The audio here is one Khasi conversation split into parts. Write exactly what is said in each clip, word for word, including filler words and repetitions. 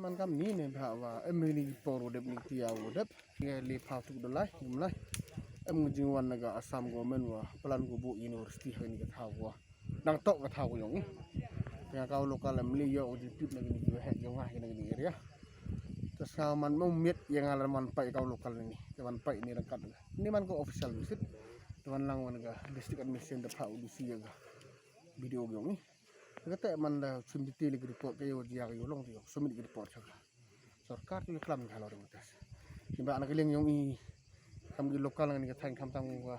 Man kam ni ne ba wa em ni por u dep ni tia u dep. Ngi li pau tuk dolai ngim lai. Em ngi jingwan na ka Assam government wa plan ko bu university ha ni ka thaw wa. Nang tok ka thaw yong. Nga ka local em li yo jingtip na ni ki he yong ha ni area. Tas ka man mo miet yang alam man pai ka local ni. Te man pai ni rangkat. Ni man ko official visit. Te man lang wan ka district administration da pau di si ya ka. Video yong ni. Kata man da sim detail ki report ka yo dia ka yo long dia. Submit ki report chaka. Sorkar tu klam ka lo ring tas. Ni ba na ka liang yong i kam ki local ni ka thang kam tang wa.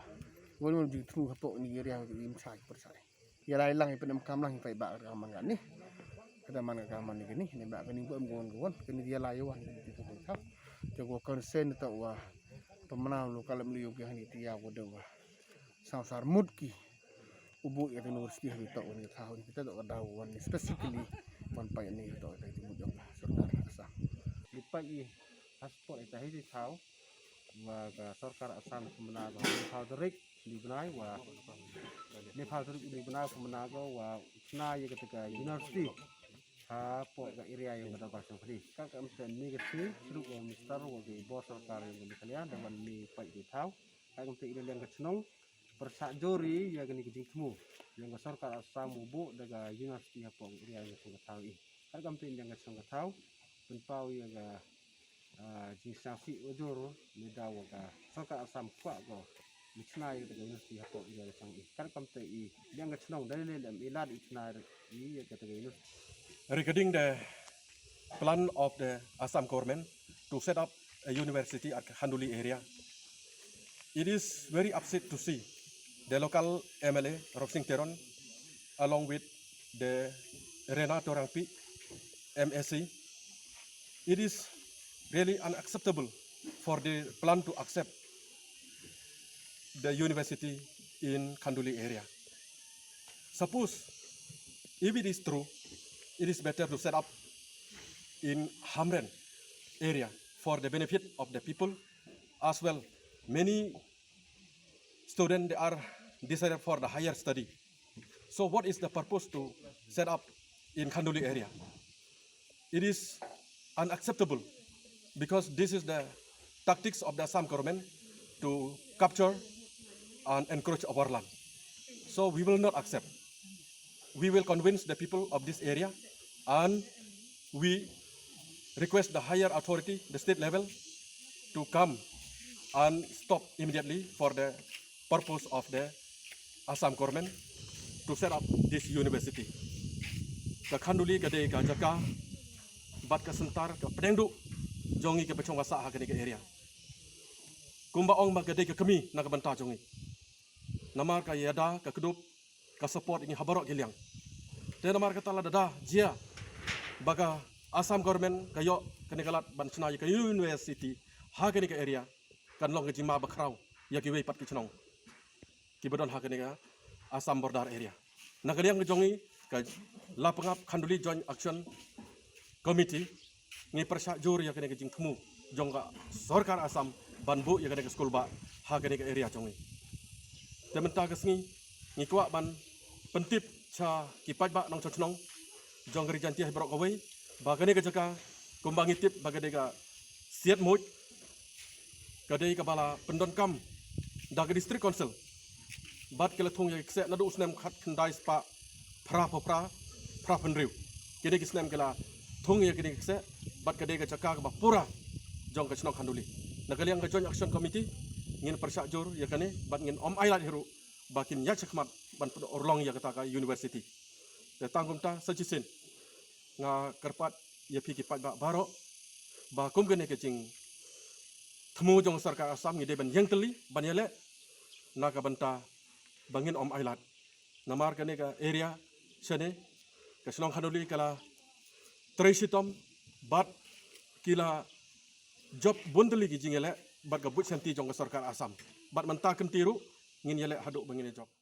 Wal wal ju thu ha pok ni area ki im sai per sai. Ya lai lang i penem kam lang i pai ba ka man ka ni. Kata man ka man ni ka ni. Ni ba ka ni bu em gon gon. Ka ni dia lai wan ni ka ni. Te ko concern ta wa. Pemana local em liu ki hani tia wa de wa. Saw sar mut ki. Ubu ya university ha to ni thaw ni kita to da wan specifically wan pai ni to ta ti mut jong sorkar Assam. Di pai i passport ita hi di thaw wa ka sorkar Assam kumna ba ni pau tarik ni bnai wa ni pau tarik ni bnai kumna ko wa na ya ka university ha po ka area yang ka ba song kri ka ka mse ni ka si sru ko minister wa ki bo sorkar yang ka Meghalaya da wan ni pai di thaw ka ka mse ida liang ka chnong. Pyrshah jur i ya kani ka jingthmu yang ka sorkar Assam u buh da ka university hapoh area yang ka song ka thaw i. Har kam tin yang ka song ka thaw pynpaw ya ka, ah, jingsngewsih u jur ne da wa ka sorkar Assam kwah ko ni chna ya ka university hapoh area ka song i. Har kam te i yang ka chnong da le lem i lad i chna i ya ka university. Regarding the plan of the Assam government to set up a university at Khanduli area, it is very upset to see the local M L A Roksing Teron along with the Rena Torangpi M A C. It is really unacceptable for the plan to accept the university in Khanduli area. Suppose, if it is true, it is better to set up in Hamren area for the benefit of the people as well. Many students, they are decided for the higher study. So what is the purpose to set up in Khanduli area? It is unacceptable because this is the tactics of the Assam government to capture and encroach our land. So we will not accept. We will convince the people of this area and we request the higher authority, the state level, to come and stop immediately for the purpose of the Assam government to set up this university. Ka Khanduli ka dei ka jaka bad ka center ka pdeng duh jong ngi ka pachong wasa ha kane ka area. Kumba ong ba ka dei ka kmie na ka bynta jong ngi. Namar ka ïada ka kdup ka support ïa ngi ha baroh ki liang. Te namar kata lada da jia ba ka Assam government ka ïoh kane ka lad ban shna ïa ka university ha kane ka area kan long ka jingma bakhraw ïa kiwei pat ki chnong kiba don ha kane ka Assam border area. Na ka liang ka jong ngi ka Lapangap Khanduli Joint Action Committee ngi pyrshah jur ïa kane ka jingthmu jong ka sorkar Assam ban buh ïa kane ka skul ba ha kane ka area jong ngi. Te mynta ka sngi ngi kwah ban pyntip sha ki paidbah nongshong shnong jong ka Ri Jaintia hi baroh kawei ba kane ka jaka kumba ngi tip ba ka dei ka siat muj ka dei kaba la pyndonkam da ka District Council bad ki la thung ïa ki kseh naduh u snem khatkhyndai spah phra phew phra, phra phew hynriew. Kine ki snem ki la thung ïa kine ki kseh bad ka dei ka jaka kaba pura jong ka shnong Khanduli. Na ka liang ka Joint Action Committee ngin pyrshah jur ïa kane bad ngin ym ailad hi ruh ba kin ïaid shakhmat ban pynurlong ïa kata ka university. Te tang kumta sa shisien nga kyrpad ïa phi ki paidbah baroh ba kum kane ka jingthmu jong sorkar Assam ngi dei ban ïeng tylli ban ïaleh na ka bynta ba ngin ym ailad. Namar kane ka area shane ka shnong Khanduli ka la trei shitom bad ki la jop bun tylli ki jingïaleh bad ka buit shanti jong ka sorkar Assam. Bad mynta kynti ruh ngin ïaleh haduh ba ngin ïajop.